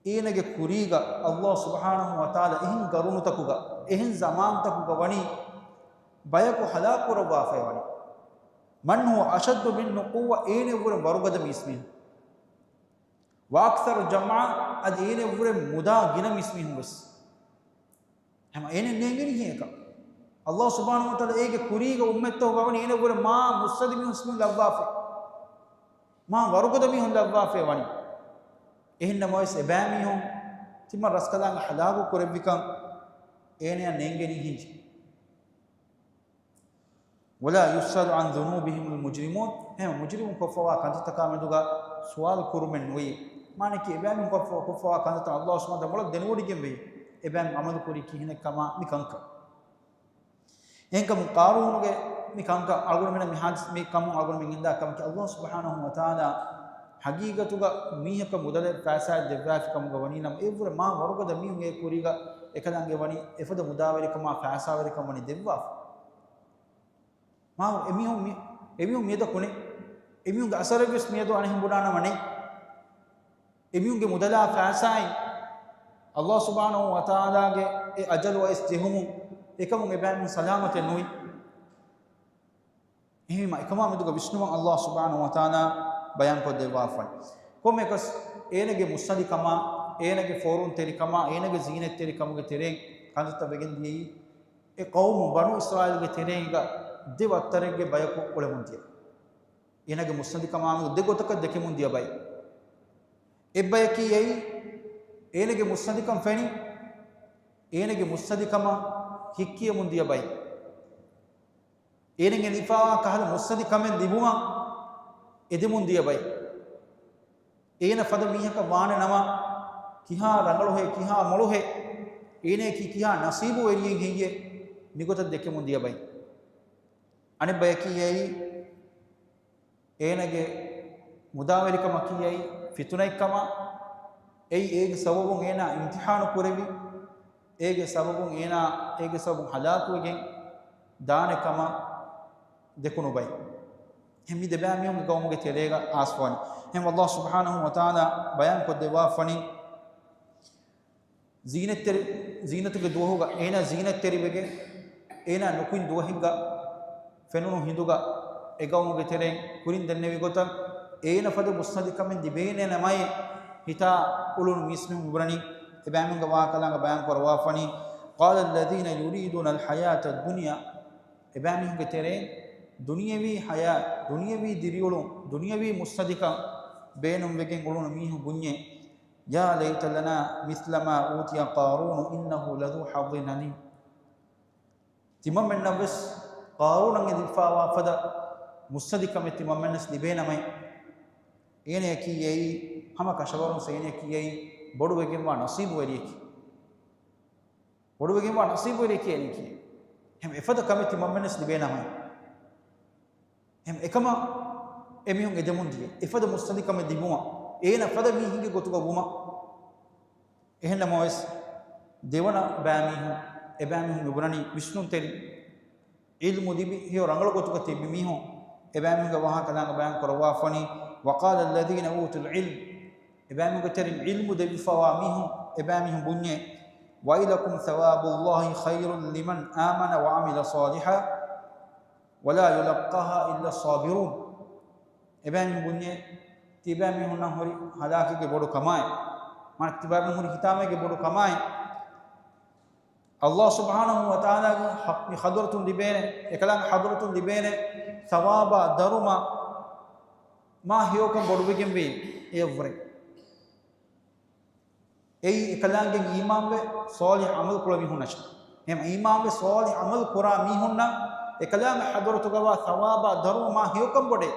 އޭނަގެ ކުރީގަ ﷲ ސުބްޙާނަހޫ ވަތަޢާލާ އެހެން ގަރުނުތަކުގަ، އެހެން ޒަމާންތަކުގަ ވަނީ ބަޔަކު ހަލާކުކުރައްވާފައި ވަނީ. من هو أشد منه قوة، އޭނައަށްވުރެން ވަރުގަދަ މީސްމީހުން. وأكثر جمعا، އަދި އޭނައަށްވުރެން މުދާ ގިނަ މީސްމީހުން ވެސް. ހަމަ އޭނަ ނޭނގެނީ ހެޔަކަށް. ﷲ ސުބްޙާނަހޫ ވަތަޢާލާ އޭގެ ކުރީގަ އުއްމަތްތަކުގަ ވަނީ އޭނައަށްވުރެން މާ މުއްސަދި މީސްމީހުން ލައްވާފަ. މާ ވަރުގަދަ މީހުން ލައްވާފައި ވަނީ. އެހެންނަމަވެސް އެބައިމީހުން ތިމަން ރަސްކަލާނގެ ހަލާކު ކުރެއްވިކަން އޭނައަށް ނޭނގެނީ ހިންޖި. ولا يسأل عن ذنوبهم المجرمون. ހަމަ މުޖްރިމުން ކޮށްފަވާ ކަންތައްތަކާ މެދުގަ ސުވާލު ކުރުމެއް ނުވޭ. މާނައަކީ އެބައިމީހުން ކޮށްފަ-، ކޮށްފަވާ ކަންތައްތައް ﷲ ސުބްޙާނަހޫ ވަތަޢާލާ މޮޅަށް ދެނެވޮޑިގެންވޭ. އެބައިމީހުން ޢަމަލު ކުރީ ކިހިނެއްކަމާ މި ކަންކަން. އެހެންކަމުން ޤާރޫނުގެ މި ކަންކަން އަޅުގަނޑުމެންނަށް މި ޙާދިސް މި ކަމުން އަޅުގަނޑުމެން ގެންދާ ކަމަކީ، ﷲ ސުބްޙާނަހޫ ވަތަޢާލާ ޙަޤީޤަތުގަ މީހަކަށް މުދަލެއް ފައިސާއެއް ދެއްވާފި ކަމުގަ ވަނީ ނަމަ، އެއަށްވުރެ މާ ވަރުގަދަ މީހުން އޭ ކުރީގަ އެކަލާނގެ ވަނީ އެފަދަ މުދާވެރިކަމާ ފައިސާވެރިކަން ވަނީ ދެއްވާފަ. މާ އެމީހުން މި-، އެމީހުން މިއަދަކު ނެތް. އެމީހުންގެ އަސަރެއްވެސް މިއަދު އަނެއްހެން ބުނާނަމަ ނެތް. އެމީހުންގެ މުދަލާ ފައިސާއިން ﷲ ސުބްޙާނަހޫ ވަތަޢާލާގެ އެ އަޖަލު އައިސް ޖެހުމުން އެކަމުން އެބައިމީހުން ސަލާމަތެއް ނުވި. އެހެންވީމަ އެކަމާ މެދުގަ ވިސްނުމަށް ﷲ ސުބްޙާނަހޫ ވަތަޢާލާ ބަޔާންކޮށްދެއްވާފަ. ކޮންމެއަކަސް އޭނަގެ މުއްސަދިކަމާ، އޭނަގެ ފޯރުންތެރިކަމާ، އޭނަގެ ޒީނަތްތެރިކަމުގެ ތެރެއިން ކަންތައްތައް ވެގެން ދިޔައީ، އެ ޤައުމު ބަނޫ އިސްރާއީލްގެ ތެރެއިންގަ ދެ ވައްތަރެއްގެ ބަޔަކު އުޅެމުން ދިޔަ. އޭނަގެ މުއްސަދިކަމާމެދު ދެ ގޮތަކަށް ދެކެމުން ދިޔަ ބައެއް. އެއްބަޔަކީ އެއީ، އޭނަގެ މުއްސަދިކަން ފެނި، އޭނަގެ މުއްސަދިކަމަށް ހިއްކިޔަމުން ދިޔަ ބައެއް. އޭނަގެ ލިބިފާވާ ކަހަލަ މުއްސަދި ކަމެއް ލިބުމަށް އެދެމުން ދިޔަ ބައެއް. އޭނަ ފަދަ މީހަކަށް ވާނެ ނަމަ، ކިހާ ރަނގަޅުހޭ، ކިހާ މޮޅުހޭ، އޭނައަކީ ކިހާ ނަސީބުވެރިއެއް ހެއްޔޭ، މިގޮތަށް ދެކެމުން ދިޔަ ބައެއް. އަނެއް ބަޔަކީ އެއީ، އޭނަގެ މުދާވެރިކަމަކީ އެއީ ފިތުނައެއްކަމަށް، އެއީ އޭގެ ސަބަބުން އޭނާ އިމްތިޙާނު ކުރެވި، އޭގެ ސަބަބުން އޭނާ، އޭގެ ސަބަބުން ހަލާކުވެގެން ދާނެ ކަމަށް ދެކުނު ބައެއް. އެހެން މި ދެބައިމީހުންގެ ޤައުމުގެ ތެރޭގަ އައިސްފަވަނީ. އެހެން ﷲ ސުބްޙާނަހޫ ވަތަޢާލާ ބަޔާންކޮށްދެއްވާފަނީ، ޒީނަތްތެރި-، ޒީނަތުގެ ދުވަހުގަ އޭނާ ޒީނަތްތެރިވެގެން، އޭނާ ނުކުތް ދުވަހެއްގަ ފެނުނު ހިނދުގަ އެ ޤައުމުގެ ތެރެއިން ކުރިން ދެންނެވި ގޮތަށް، އޭނަ ފަދަ މުއްސަދިކަމެއް ލިބޭނެ ނަމައޭ ހިތާ އުޅުނު މީސްމީހުން މިބުނަނީ. އެބައިމީހުންގެ ވާހަކަލާނގެ ބަޔާން ކުރައްވާފަނީ، قال الذين يريدون الحياة الدنيا، އެބައިމީހުންގެ ތެރެއިން ދުނިޔެވީ ޙަޔާތް، ދުނިޔެވީ ދިރިއުޅުން، ދުނިޔެވީ މުއްސަދިކަން ބޭނުންވެގެން އުޅުނު މީހުން ބުންޏޭ، يا ليت لنا مثل ما أوتي قارون إنه لذو حظ عظيم. ތިމަންމެންނަށްވެސް ޤާރޫނަށް އެދިފާވާ ފަދަ މުއްސަނދިކަމެއް ތިމަންމެންނަސް ލިބޭނަމޭ. އޭނަޔަކީ އެއީ ހަމަ ކަށަވަރުން އޭނަޔަކީ އެއީ ބޮޑުވެގެންވާ ނަސީބުވެރިޔަކީ. ބޮޑުވެގެންވާ ނަސީބުވެރިޔަކީ އޭނަޔަކީ. އެހެން އެފަދަ ކަމެއް ތިމަންމެންނަސް ލިބޭނަމޭ. އެހެން އެކަމަށް އެމީހުން އެދެމުން ދިޔަ އެފަދަ މުއްސަނދިކަމެއް ލިބުމަށް، އޭނަ ފަދަ މީހެއްގެ ގޮތުގަ ވުމަށް. އެހެންނަމަވެސް، ދެވަނަ ބައިމީހުން، އެބައިމީހުން މިބުނަނީ ވިސްނުންތެރި، ޢިލްމު ލިބި ހެޔޮ ރަނގަޅު ގޮތުގަ ތިބި މީހުން. އެބައިމީހުންގެ ވާހަކަ ކަލާނގެ ބަޔާން ކުރައްވާފަނީ، وقال الذين أوتوا العلم، އެބައިމީހުންގެ ތެރެއިން ޢިލްމު ދެއްވިފަވާ މީހުން، އެބައިމީހުން ބުންޏޭ، ويلكم ثواب الله خير لمن آمن وعمل صالحا ولا يلقاها إلا الصابرون. އެބައިމީހުން ބުންޏޭ، ތިބައިމީހުންނަށް ހުރި ހަލާކެއްގެ ބޮޑު ކަމާއި، މާނަ ތިބައިމީހުން ހުރި ހިތާމައެއްގެ ބޮޑު ކަމާއި، ﷲ ސުބްޙާނަހޫ ވަތަޢާލާގެ ޙަ-، މި ޙަޟްރަތުން ލިބޭނެ، އެކަލާނގެ ޙަޟްރަތުން ލިބޭނެ ޘަވާބާ ދަރުމަ މާ ހެޔޮކަން ބޮޑުވެގެންވީ އެއަށްވުރެ. އެއީ އެކަލާނގެ އީމާންވެ ޞާލިޙް ޢަމަލު ކުރާ މީހުންނަށް. އެހެން އީމާންވެ ޞާލިޙް ޢަމަލު ކުރާ މީހުންނަށް އެކަލާނގެ ޙަޟްރަތުގަވާ ޘަވާބާ ދަރުމަ މާ ހެޔޮކަން ބޮޑޭ.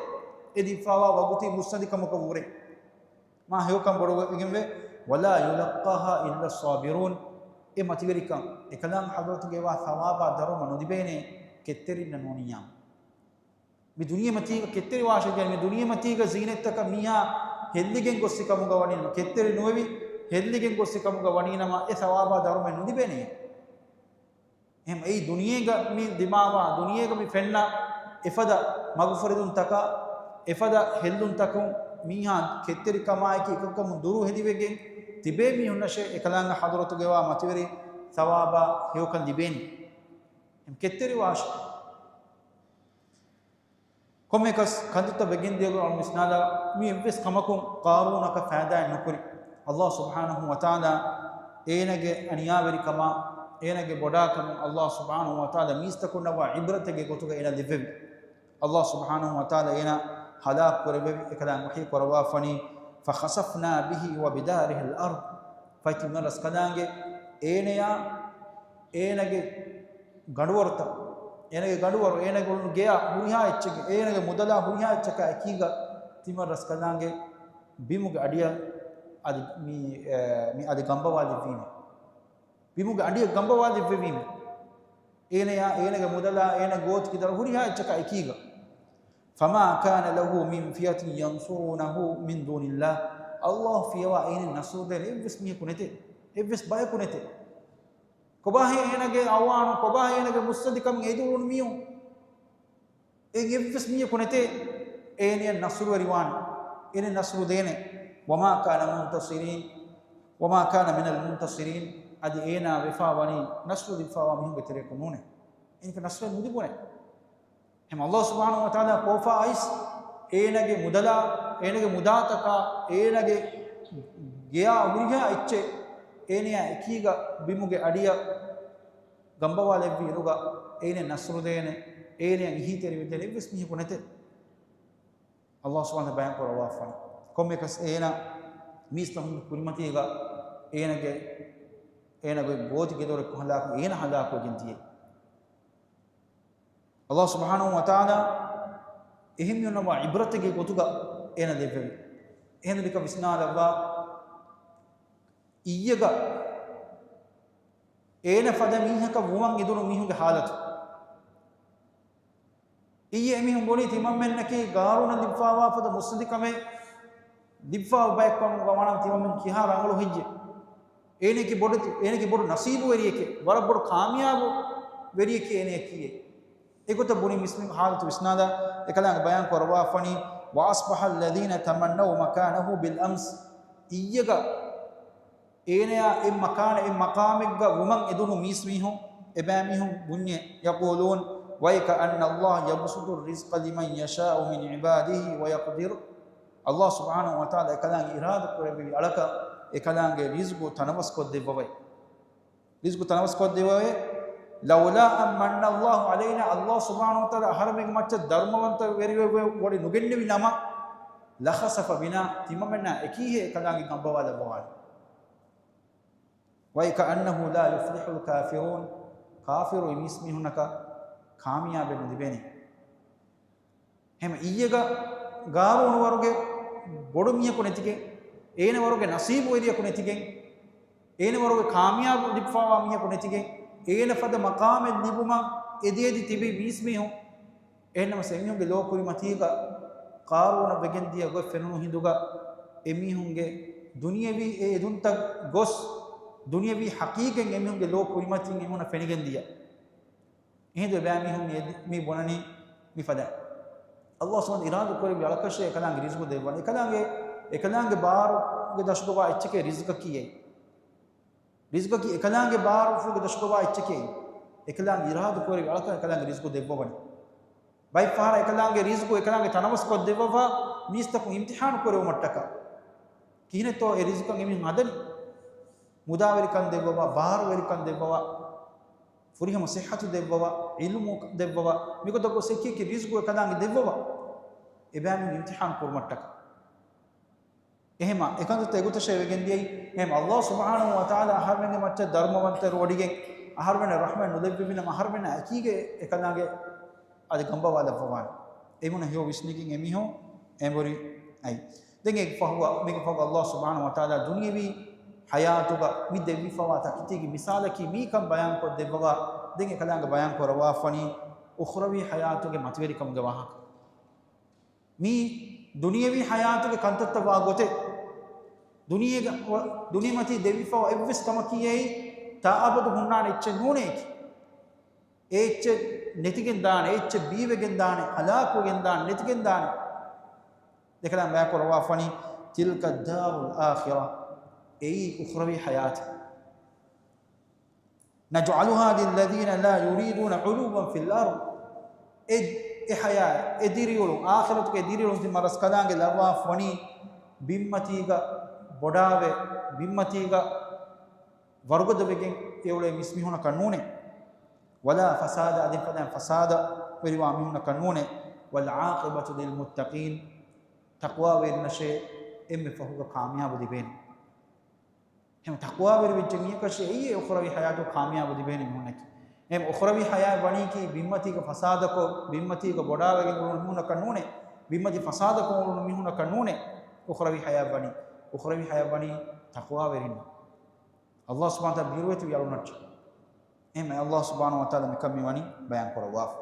އެ ދިއްފާވާ ވަގުތީ މުއްސަނދިކަމަކަށް ވުރެ. މާ ހެޔޮކަން ބޮޑުވެގެންވެ، ولا يلقاها إلا الصابرون. އެ މަތިވެރިކަން، އެކަލާނގެ ޙަޟްރަތުގައިވާ ޘަވާބާ ދަރުމަ ނުލިބޭނެ ކެތްތެރިންނަށް ނޫނިއްޔާމު. މި ދުނިޔެމަތީގަ ކެތްތެރިވާށޭ، މި ދުނިޔެމަތީގަ ޒީނަތްތަކަށް މީހާ ހެއްލިގެން ގޮއްސި ކަމުގަ ވަނީނަމަ، ކެތްތެރި ނުވެވި ހެއްލިގެން ގޮއްސި ކަމުގަ ވަނީނަމަ، އެ ޘަވާބާ ދަރުމައެއް ނުލިބޭނެ. އެހެން އެއީ ދުނިޔޭގަ މި ދިމާވާ، ދުނިޔޭގަ މި ފެންނަ އެފަދަ މަގުފުރެދުންތަކާ، އެފަދަ ހެއްލުންތަކުން މީހާ ކެތްތެރިކަމާއެކީ އެކަކަމުން ދުރު ހެދިވެގެން ތިބޭ މީހުންނަށޭ އެކަލާނގެ ޙަޟްރަތުގައިވާ މަތިވެރި ޘަވާބާ ހެޔޮކަން ލިބޭނީ. ކެތްތެރިވާށޭ. ކޮންމެއަކަސް ކަންތައްތައް ވެގެންދިޔަ ގޮތުން ވިސްނާލާ، މި އެއްވެސް ކަމަކުން ޤާރޫނަކަށް ފައިދާއެއް ނުކުރި. ﷲ ސުބްޙާނަހޫ ވަތަޢާލާ އޭނަގެ އަނިޔާވެރިކަމާ، އޭނަގެ ބޮޑާކަމުން ﷲ ސުބްޙާނަހޫ ވަތަޢާލާ މީސްތަކުންނަށްވާ ޢިބްރަތެއްގެ ގޮތުގަ އޭނަ ލެއްވެވި. ﷲ ސުބްޙާނަހޫ ވަތަޢާލާ އޭނަ ހަލާކު ކުރެއްވެވި. އެކަލާނގެ ވަޙީ ކުރައްވާފަނީ، فخسفنا به وبداره الأرض. ފަތިމަ ރަސްކަލާނގެ އޭނަޔާ އޭނަގެ ގަނޑުވަރުތައް، އޭނަގެ ގަނޑުވަރު، އޭނަގެ އުޅުނު ގެޔާ ހުރިހާ އެއްޗެއްގެ، އޭނަގެ މުދަލާ ހުރިހާ އެއްޗަކާ އެކީގަ ތިމަން ރަސްކަލާނގެ ބިމުގެ އަޑިއަށް އަދި މި، އެ، މި އަދި ގަނބަވާލެއްވީމެ. ބިމުގެ އަޑިއަށް ގަނބަވާލެއްވެވީމެ. އޭނަޔާ، އޭނަގެ މުދަލާ، އޭނަ ގޯތި ކިދަރު ހުރިހާ އެއްޗަކާ އެކީގަ. فما كان له من فئة ينصرونه من دون الله. ﷲ ފިޔަވާ އޭނަ ނަޞްރު ދޭނެ އެއްވެސް މީހަކު ނެތޭ. އެއްވެސް ބަޔަކު ނެތޭ. ކޮބާހޭ އޭނަގެ އަވާނު، ކޮބާހޭ އޭނަގެ މުއްސަނދިކަމުން އެދުރުނު މީހުން؟ އެ އެއްވެސް މީހަކު ނެތޭ އޭނަޔަށް ނަޞްރުވެރިވާނެ، އޭނަ ނަޞްރު ދޭނެ. وما كان منتصرين، وما كان من المنتصرين. އަދި އޭނާ ވެފާ ވަނީ ނަޞްރު ލިބިފާވާ މީހުންގެ ތެރެއަކު ނޫނޭ. އޭނަ ނަޞްރު ނުލިބުނޭ. ހަމަ ﷲ ސުބްޙާނަހޫ ވަތަޢާލާ ކޯފާ އައިސް، އޭނަގެ މުދަލާ، އޭނަގެ މުދާތަކާ، އޭނަގެ ގެޔާ ހުރިހާ އެއްޗެއް އޭނަޔާ އެކީގަ ބިމުގެ އަޑިއަށް ގަނބަވާލެއްވި އިރުގަ އޭނަ ނަޞްރު ދޭނެ، އޭނަ އިހީތެރިވެދޭނެ އެއްވެސް މީހަކު ނެތޭ. ﷲ ސުބްޙާނަހޫ ބަޔާން ކުރައްވާފަނީ. ކޮންމެއަކަސް އޭނަ މީސްތަކުންގެ ކުރިމަތީގަ އޭނަގެ، އޭނަގެ ގޯތި ގެދޮރެއް ކޮށް ހަލާކު، އޭނަ ހަލާކުވެގެން ދިޔައީ. ﷲ ސުބްޙާނަހޫ ވަތަޢާލާ އެހެން މީހުންނަށްވާ ޢިބްރަތެއްގެ ގޮތުގަ އޭނަ ލެއްވެވި. އެހެން ނިކަ ވިސްނާލައްވާ އިއްޔެގަ އޭނަ ފަދަ މީހަކަށް ވުމަށް އެދުނު މީހުންގެ ޙާލަތު. އިއްޔެ އެމީހުން ބުނީ ތިމަންމެންނަކީ ޤާރޫނަށް ލިބިފާވާ ފަދަ މުއްސަނދިކަމެއް ލިބިފާ ބައެއްކަމުގަ ވާނަމަ ތިމަންމެން ކިހާ ރަނގަޅު ހެއްޔެވެ؟ އޭނައަކީ ބޮޑު، އޭނައަކީ ބޮޑު ނަސީބުވެރިއެކޭ، ވަރަށް ބޮޑު ކާމިޔާބު ވެރިއެކޭ އޭނައަކީ. އެގޮތަށް ބުނި މިސް މި ޙާލަތު ވިސްނާލާ، އެކަލާނގެ ބަޔާން ކުރައްވާފަނީ، وأصبح الذين تمنوا مكانه بالأمس. އިއްޔެގަ އޭނަޔާ އެ މަކާނަށް، އެ މަޤާމެއްގަ ވުމަށް އެދުނު މީސްމީހުން، އެބައިމީހުން ބުންޏޭ، يقولون ويك أن الله يبسط الرزق لمن يشاء من عباده ويقدر. ﷲ ސުބްޙާނަހޫ ވަތަޢާލާ އެކަލާނގެ އިރާދަ ކުރެއްވި އަޅަކަށް އެކަލާނގެ ރިޒްޤު ތަނަވަސްކޮށްދެއްވަވައި. ރިޒްޤު ތަނަވަސްކޮށްދެއްވަވައި. لولا أن من الله علينا، ﷲ ސުބްޙާނަހޫ ވަތަޢާލާ އަހަރެމެންގެ މައްޗަށް ދަރުމަވަންތަ ވެރިވެ، ވެ، ވޮޑި ނުގެންނެވި ނަމަ، لخسف بنا، ތިމަމެންނާ އެކީހޭ އެކަލާނގެ ގަނބަވާލައްވަވާނެ. ويك أنه لا يفلح الكافرون. ކާފިރު މީސްމީހުންނަކަށް ކާމިޔާބެއް ނުލިބޭނެ. ހަމަ އިއްޔެގަ ގާރޫނު ވަރުގެ ބޮޑު މީހަކު ނެތިގެން، އޭނަ ވަރުގެ ނަސީބުވެރިޔަކު ނެތިގެން، އޭނަ ވަރުގެ ކާމިޔާބު ލިބިފަވާ މީހަކު ނެތިގެން، އޭނަ ފަދަ މަޤާމެއް ލިބުމަށް އެދިއެދި ތިބި މީސްމީހުން، އެހެންނަމަސް އެމީހުންގެ ލޯ ކުރިމަތީގަ ޤާރޫނަށް ވެގެންދިޔަ ގޮތް ފެނުނު ހިނދުގަ، އެމީހުންގެ ދުނިޔަވީ އެ އެދުންތައް ގޮސް، ދުނިޔަވީ ޙަޤީޤަތް އެމީހުންގެ ލޯ ކުރިމަތީން އެމީހުންނަށް ފެނިގެންދިޔަ. އެހިނދު އެބައިމީހުން މި އެދި-، މި ބުނަނީ މި ފަދަ. ﷲ ސުބްޙާނަހޫ އިރާދަ ކުރެއްވި އަޅަކަށޭ އެކަލާނގެ ރިޒްޤު ދެއްވަނީ. އެކަލާނގެ، އެކަލާނގެ ބާރުގެ ދަށުގަވާ އެއްޗެކޭ ރިޒްޤަކީ އެއީ. ރިޒްޤަކީ އެކަލާނގެ ބާރުގެ ދަށުގަވާ އެއްޗެކޭ. އެކަލާނގެ އިރާދަ ކުރެއްވި އަޅަކަށް އެކަލާނގެ ރިޒްޤު ދެއްވަވަނީ. ބައެއް ފަހަރަށް އެކަލާނގެ ރިޒްޤު އެކަލާނގެ ތަނަވަސްކޮށް ދެއްވަވާ މީސްތަކުން އިމްތިޙާނު ކުރެވުމަށްޓަކާ. ކިހިނެއްތޯ އެ ރިޒްޤަށް އެމީހުން ހަދަނީ؟ މުދާވެރިކަން ދެއްވަވާ، ބާރުވެރިކަން ދެއްވަވާ، ފުރިހަމަ ޞިއްޙަތު ދެއްވަވާ، ޢިލްމު ދެއްވަވާ، މިގޮތަށް ގޮސް އެކި އެކި ރިޒްޤު އެކަލާނގެ ދެއްވަވާ، އެބައިމީހުން އިމްތިޙާނު ކުރުމަށްޓަކާ. އެހެމަ އެކަންތައްތައް އެގޮތަށޭ ވެގެންދިޔައީ. އެހެމަ ﷲ ސުބްޙާނަހޫ ވަތަޢާލާ އަހަރުމެންގެ މައްޗަށް ދަރުމަވަންތައް ރޯޑިގެން އަހަރުމެންނަށް ރަޙްމަތް ނުލެއްވެވިނަމަ އަހަރުމެންނަށް އެކީގެ އެކަލާނގެ އަދި ގަނބަވާލައްވަވާނެ. އެމީހުންނަށް ހެޔޮ ވިސްނިގެން އެމީހުން އެނބުރި އައި. ދެން އޭގެ ފަހުގަ، މީގެ ފަހުގަ ﷲ ސުބްޙާނަހޫ ވަތަޢާލާ ދުނިޔަވީ ޙަޔާތުގަ މި ދެއްވިފަވާ ތަކެތީގެ މިސާލަކީ މީކަން ބަޔާންކޮށް ދެއްވަވާ، ދެން އެކަލާނގެ ބަޔާން ކުރައްވާފަނީ އުޚްރަވީ ޙަޔާތުގެ މަތިވެރިކަމުގެ ވާހަކަ. މީ ދުނިޔަވީ ޙަޔާތުގެ ކަންތައްތައް ވާ ގޮތެއް. ދުނިޔޭގަ، ދުނިޔެމަތީ ދެއްވިފަވާ އެއްވެސް ކަމަކީ އެއީ ތާއަބަދު ހުންނާނެ އެއްޗެއް ނޫނޭކި. އެ އެއްޗެއް ނެތިގެން ދާނެ، އެ އެއްޗެއް ބީވެގެން ދާނެ، ހަލާކުވެގެން ދާނެ، ނެތިގެން ދާނެ. ދެކަލާނގެ ބަޔާން ކުރައްވާފަނީ، تِلْكَ الدَّارُ الْآخِرَةُ، އެއީ އުޚްރަވީ ޙަޔާތެއް. نَجْعَلُهَا لِلَّذِينَ لَا يُرِيدُونَ عُلُوًّا فِي الْأَرْضِ. އެ، އެ ޙަޔާތް، އެ ދިރިއުޅުން، އާޚިރަތުގެ ދިރިއުޅުން ތިމަން ރަސްކަލާނގެ ލައްވާފަ ވަނީ ބިންމަތީގަ ބޮޑާވެ، ބިންމަތީގަ ވަރުގަދަވެގެން އެ އުޅޭ މީސްމީހުންނަކަށް ނޫނޭ. وَلَا فَسَادًا، އަދި ފަދައިން ފަސާދަވެރިވާ މީހުންނަކަށް ނޫނޭ. وَالْعَاقِبَةُ لِلْمُتَّقِينَ، ތަޤްވާވެރިންނަށޭ އެންމެ ފަހުގަ ކާމިޔާބު ލިބޭނެ. އެހެން ތަޤްވާވެރިވެއްޖެ މީހަކަށޭ އެއީ އުޚްރަވީ ޙަޔާތު ކާމިޔާބު ލިބޭނެ މީހުންނަކީ. އެހެން އުޚްރަވީ ޙަޔާތް ވަނީކީ ބިންމަތީގަ ފަސާދަކޮށް، ބިންމަތީގަ ބޮޑާވެގެން އުޅުނު މީހުންނަކަށް ނޫނޭ. ބިންމަތީ ފަސާދަކޮށް އުޅުނު މީހުންނަކަށް ނޫނޭ އުޚްރަވީ ޙަޔާތް ވަނީ. އުޚްރަވީ ޙަޔާތް ވަނީ ތަޤްވާވެރިންނަށް. ﷲ ސުބްޙާނަހޫ ވަތަޢާލާ ބިރުވެތި އަޅުންނަށް. އެހެން ﷲ ސުބްޙާނަހޫ ވަތަޢާލާ މިކަން މިވަނީ ބަޔާން ކުރައްވާފަ.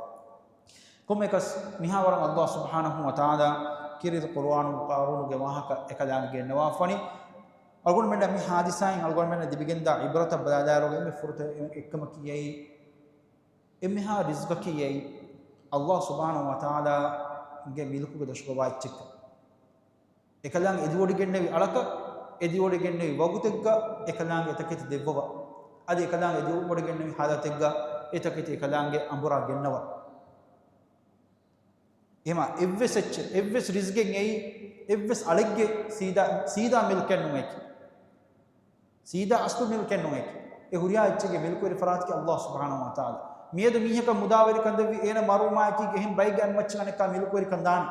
ކޮންމެއަކަސް މިހާވަރަށް ﷲ ސުބްޙާނަހޫ ވަތަޢާލާ ކީރިތި ޤުރުއާނުގަ ޤާރޫނުގެ ވާހަކަ އެކަލާނގެ ގެންނަވާފަނީ. އަޅުގަނޑުމެންނަށް މި ޙާދިސާއިން އަޅުގަނޑުމެންނަށް ލިބިގެންދާ ޢިބްރަތަށް ބަލާލާއިރުގަ އެންމެ ފުރަތަމަ އެއްކަމަކީ އެއީ، އެންމެހާ ރިޒްޤަކީ އެއީ، ﷲ ސުބްޙާނަހޫ ވަތަޢާލާގެ މިލްކުގެ ދަށުގަވާ އެއްޗެއްކަން. އެކަލާނގެ އެދިވޮޑިގެންނެވި އަޅަކަށް، އެދިވޮޑިގެންނެވި ވަގުތެއްގަ އެކަލާނގެ އެތަކެތި ދެއްވަވާ. އަދި އެކަލާނގެ އެދިވޮޑިގެންނެވި ޙާލަތެއްގަ އެތަކެތި އެކަލާނގެ އަނބުރާ ގެންނަވާ. އެހެމަ އެއްވެސް އެއްޗެއް، އެއްވެސް ރިޒްގެއް އެއީ، އެއްވެސް އަޅެއްގެ ސީދާ، ސީދާ މިލްކެއް ނޫނޭކި. ސީދާ އަސްލު މިލްކެއް ނޫނޭކި. އެ ހުރިހާ އެއްޗެއްގެ މިލްކުވެރި ފަރާތަކީ ﷲ ސުބްޙާނަހޫ ވަތަޢާލާ. މިއަދު މީހަކަށް މުދާވެރިކަން ދެއްވި އޭނަ މަރުވުމާއެކީ އެހެން ބައެއްގެ އަންމައްޗަށް އަނެއްކާ މިލްކުވެރިކަން ދާނެ.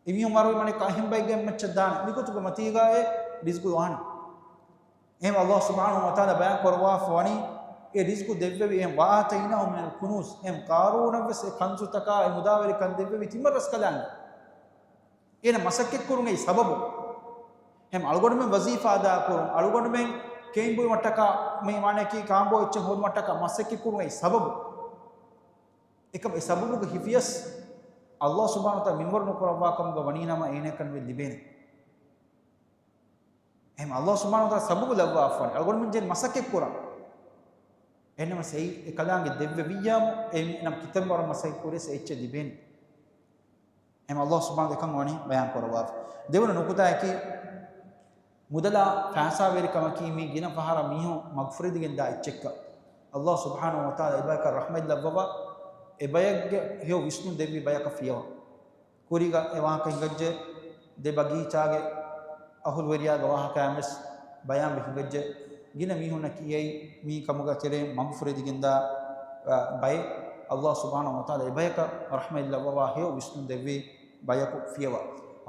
އެމީހުން މަރުވީމަ އަނެއްކާ އެހެން ބައެއްގެ އަންމައްޗަށް ދާނެ. މިގޮތުގެ މަތީގައޭ ރިޒްޤު ދާނެ. އެހެން ﷲ ސުބްޙާނަހޫ ވަތަޢާލާ ބަޔާން ކުރައްވާފަ ވަނީ، އެ ރިޒްޤު ދެއްވެވި، އެހެން، وَآتَيْنَاهُ مِنَ الْكُنُوزِ، އެހެން ޤާރޫނަށްވެސް އެ ކަންޒުތަކާ އެ މުދާވެރިކަން ދެއްވެވި ތިމަން ރަސްކަލާނގެ. އޭނަ މަސައްކަތްކުރުން އެއީ ސަބަބު. އެހެން އަޅުގަނޑުމެން ވަޒީފާ އަދާކުރުން، އަޅުގަނޑުމެން ކެއިން ބުއިމަށްޓަކާ މި ވާނެކީ ކާނބޯ އެއްޗެއް ހޯދުމަށްޓަކާ މަސައްކަތްކުރުން އެއީ ސަބަބު. އެކަމް އެ ސަބަބުގެ ހިފިޔަސް ﷲ ސުބްޙާނަހޫ ވަތަޢާލާ މިންވަރު ނުކުރައްވާ ކަމުގަ ވަނީނަމަ އޭނައަކަށް ނުވެ ލިބޭނެ. އެހެން ﷲ ސުބްޙާނަހޫ ވަތަޢާލާ ސަބަބު ލައްވާފަވަނީ. އަޅުގަނޑުމެން ޖެހޭނީ މަސައްކަތް ކުރަން. އެހެންނަމަ އެއީ އެކަލާނގެ ދެއްވެވިއްޔާމު، އެ ނަމަ ކިތަންމެ ވަރަށް މަސައްކަތް ކުރިޔަސް އެ އެއްޗެއް ލިބޭނެ. އެހެން ﷲ ސުބްޙާނަހޫ ވަތަޢާލާ އެކަން ވަނީ ބަޔާން ކުރައްވާފަ. ދެވަނަ ނުކުތާއަކީ، މުދަލާ ފައިސާވެރިކަމަކީ މީ ގިނަ ފަހަރަށް މީހުން މަގުފުރެދިގެންދާ އެއްޗެއްކަން. ﷲ ސުބްޙާނަހޫ ވަތަޢާލާ އެބަޔަކަށް ރަޙްމަތް ލައްވަވާ، އެބަޔެއްގެ ހެޔޮ ވިސްނުން ދެއްވި ބަޔަކަށް ފިޔަވާ. ކުރީގަ އެ ވާހަކަ ހިނގައްޖެ، ދެ ބަގީޗާގެ އަހުލުވެރިޔާގެ ވާހަކައިން ވެސް ބަޔާންވެ ހިނގައްޖެ. ގިނަ މީހުންނަކީ އެއީ މީ ކަމުގަ ތެރޭ މަގުފުރެދިގެންދާ، އަ، ބައެއް. ﷲ ސުބްޙާނަހޫ ވަތަޢާލާ އެބަޔަކަށް ރަޙްމަތް ލައްވަވާ، ހެޔޮ ވިސްނުން ދެއްވި ބަޔަކު ފިޔަވާ.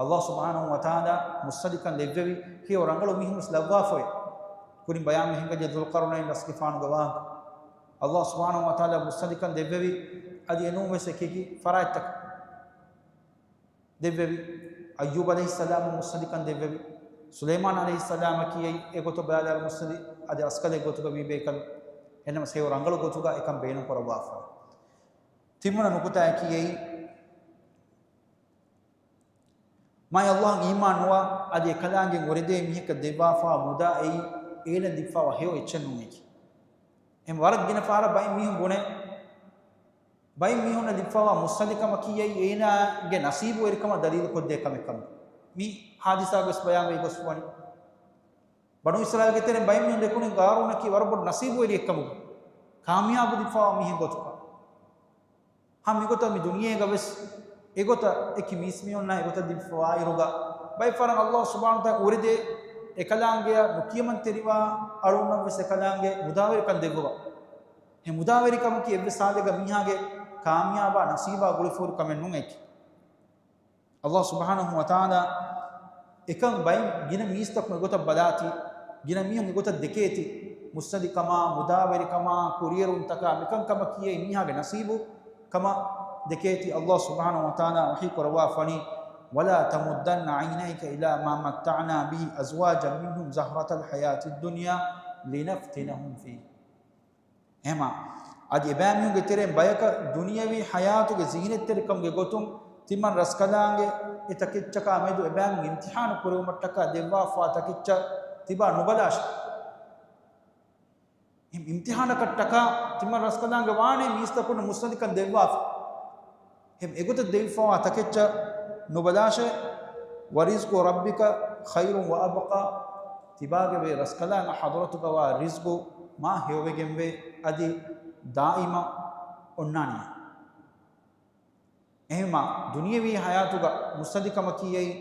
ﷲ ސުބްޙާނަހޫ ވަތަޢާލާ މުއްސަނދިކަން ލެއްވެވި ހެޔޮ ރަނގަޅު މީހުން ވެސް ލައްވާފައި. ކުރިން ބަޔާންވެ ހިނގައްޖެ ޛުލްޤަރުނައިން ރަސްގެފާނުގެ ވާހަކަ. ﷲ ސުބްޙާނަހޫ ވަތަޢާލާ މުއްސަނދިކަން ދެއްވެވި، އަދި އެނޫން ވެސް އެކި އެކި ފަރާތްތަކަށް ދެއްވެވި. އައްޔޫބު ޢަލައިހިއްސަލާމް މުއްސަނދިކަން ދެއްވެވި. ސުލައިމާން ޢަލައިހިއްސަލާމަކީ އެ ގޮތަށް ބަލާލާ މުއްސަނދި އަދި ރަސްކަލެއް ގޮތުގަ ވީ ބޭކަލު. އެހެންނަމަ ހެޔޮ ރަނގަޅު ގޮތުގަ އެކަން ބޭނުން ކުރައްވާފަ. ތިންވަނަ ނުކުތާއަކީ އެއީ، މާތް ﷲ އަށް އީމާން ނުވާ އަދި އެކަލާނގެ އުރެދޭ މީހަކަށް ދެއްވާފަ މުދާ އެއީ، އޭނަ ލިބިފަވާ ހެޔޮ އެއްޗެއް ނޫނޭކި. އެހެން ވަރަށް ގިނަ ފަހަރަށް ބައެއް މީހުން ބުނޭ، ބައެއް މީހުންނަށް ލިބިފަވާ މުއްސަނދިކަމަކީ އެއީ އޭނާގެ ނަސީބުވެރިކަމަށް ދަލީލުކޮށްދޭ ކަމެއް ކަމަށް. މި ހާދިސާގަވެސް ބަޔާންވެ ގޮސްފަވަނީ. ބަނޫ އިސްރާއީލްގެ ތެރެއިން ބައެއް މީހުން ދެކުނީ ޤާރޫނަކީ ވަރަށް ބޮޑު ނަސީބުވެރިއެއްކަމުގަ، ކާމިޔާބު ލިބިފަވާ މީހެއް ގޮތުގަ. ހަމަ މިގޮތަށް މި ދުނިޔޭގަވެސް އެގޮތަށް އެކި މީސްމީހުންނަށް އެގޮތަށް ލިބިފަވާއިރުގަ، ބައެއް ފަހަރަށް ﷲ ސުބްޙާނަހޫ ވަތަޢާލާ އުރެދޭ އެކަލާނގެއަށް ނުކިޔަމަންތެރިވާ އަޅުންނަށްވެސް އެކަލާނގެ މުދާވެރިކަން ދެއްވަވާ. އެ މުދާވެރިކަމަކީ އެއްވެސް ހާލެއްގަ މީހާގެ ކާމިޔާބާ ނަސީބާ ގުޅިފަހުރި ކަމެއް ނޫން އެކި. ﷲ ސުބްޙާނަހޫ ވަތަޢާލާ އެކަން ބައި ގިނަ މީސްތަކުން އެގޮތަށް ބަލާތީ، ގިނަ މީހުން އެގޮތަށް ދެކޭތީ، މުއްސަނދިކަމާ، މުދާވެރިކަމާ، ކުރިއެރުންތަކާ، މިކަންކަމަކީ އެއީ މީހާގެ ނަސީބު ކަމަށް ދެކޭތީ. ﷲ ސުބްޙާނަހޫ ވަތަޢާލާ ވަޙީ ކުރައްވާފަނީ، ولا تمدن عينيك إلى ما متعنا به أزواجا منهم زهرة الحياة الدنيا لنفتنهم فيه. އެހެމާ، އަދި އެބައިމީހުންގެ ތެރެއިން ބަޔަކަށް ދުނިޔަވީ ޙަޔާތުގެ ޒީނަތްތެރިކަމުގެ ގޮތުން ތިމަން ރަސްކަލާނގެ އެ ތަކެއްޗަކާ މެދު އެބައިމީހުން އިމްތިޙާނު ކުރެވުމަށްޓަކާ ދެއްވާފާ ތަކެއްޗަށް ތިބާ ނުބަލާށޭ. އިމް-، އިމްތިޙާނަކަށްޓަކާ ތިމަން ރަސްކަލާނގެ ވާނެ މީސްތަކުންނަށް މުއްސަނދިކަން ދެއްވާފަ. އެ އެގޮތަށް ދެވިފަވާ ތަކެއްޗަށް ނުބަލާށޭ. ورزق ربك خير وأبقى. ތިބާގެ ވެ ރަސްކަލާނގެ ޙަޟްރަތުގަވާ ރިޒްގު މާ ހެޔޮވެގެންވޭ އަދި ދާއިމަށް އޮންނާނެ. އެހެމާ، ދުނިޔަވީ ޙަޔާތުގަ މުއްސަނދިކަމަކީ އެއީ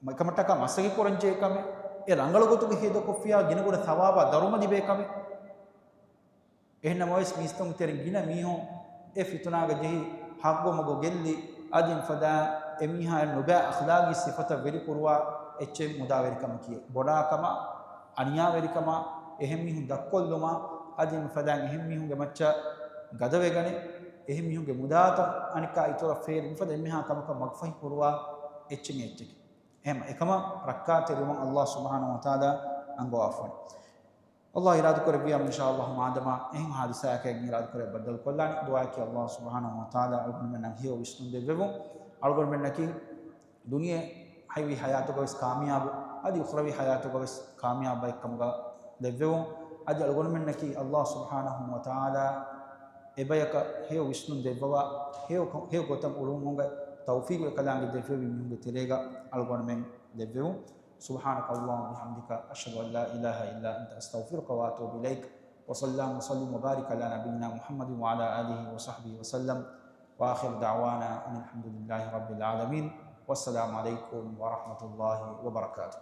އެކަމަށްޓަކާ މަސައްކަތް ކުރަންޖެހޭ ކަމެއް، އެ ރަނގަޅު ގޮތުގަ ހޭދަކޮށްފިޔާ ގިނަގުނަ ޘަވާބާ ދަރުމަ ލިބޭ ކަމެއް. އެހެންނަމަވެސް މީސްތަކުން ތެރެއިން ގިނަ މީހުން އެ ފިތުނާގަ ޖެހި ޙައްޤު މަގު ގެއްލި، އަދި އެފަދަ އެމީހާ ނުބައި އަޚްލާގީ ސިފަތައް ވެރިކުރުވާ އެއްޗެއް މުދާވެރިކަމަކީ. ބޮޑާކަމާ، އަނިޔާވެރިކަމާ، އެހެން މީހުން ދަށްކޮށްލުމާ، އަދި އެފަދައިން އެހެން މީހުންގެ މައްޗަށް ގަދަވެގަނެ، އެހެން މީހުންގެ މުދާތައް އަނެއްކާ އިތުރަށް ފޭރި މިފަދަ އެންމެހާ ކަމަކަށް މަގުފަހި ކުރުވާ އެއްޗެއް އެއްޗެކޭ. އެހެން އެކަމަށް ރައްކާތެރިވުމަށް ﷲ ސުބްޙާނަހޫ ވަތަޢާލާ އަންގަވާފަން. ﷲ އިރާދަ ކުރެއްވިޔާ، އިންޝާﷲ، މާދަމާ އެހެން ހާދިސާއަކަށް އިރާދަ ކުރެ ބައްދަލު ކޮށްލާނެ. ދުޢާއަކީ ﷲ ސުބްޙާނަހޫ ވަތަޢާލާ އަޅުގަނޑުމެންނަށް ހެޔޮ ވިސްނުން ދެއްވެވުން. އަޅުގަނޑުމެންނަކީ ދުނިޔެ ހައިވީ ޙަޔާތުގަވެސް ކާމިޔާބު، އަދި އުޚްރަވީ ޙަޔާތުގަވެސް ކާމިޔާބު ބައެއްކަމުގަ ލެއްވެވުން. އަދި އަޅުގަނޑުމެންނަކީ ﷲ ސުބްޙާނަހޫ ވަތަޢާލާ އެބަޔަކަށް ހެޔޮ ވިސްނުން ދެއްވަވާ، ހެޔޮ ކަ-، ހެޔޮ ގޮތަށް އުޅުމުގެ ތައުފީޤު އެކަލާނގެ ދެއްވެވި މީހުންގެ ތެރޭގަ އަޅުގަނޑުމެން ލެއްވެވުން. سبحانك اللهم وبحمدك، أشهد أن لا إله إلا أنت، أستغفرك وأتوب إليك. وصلى اللهم وسلم وبارك على نبينا محمد وعلى آله وصحبه وسلم. وآخر دعوانا أن الحمد لله رب العالمين. والسلام عليكم ورحمة الله وبركاته.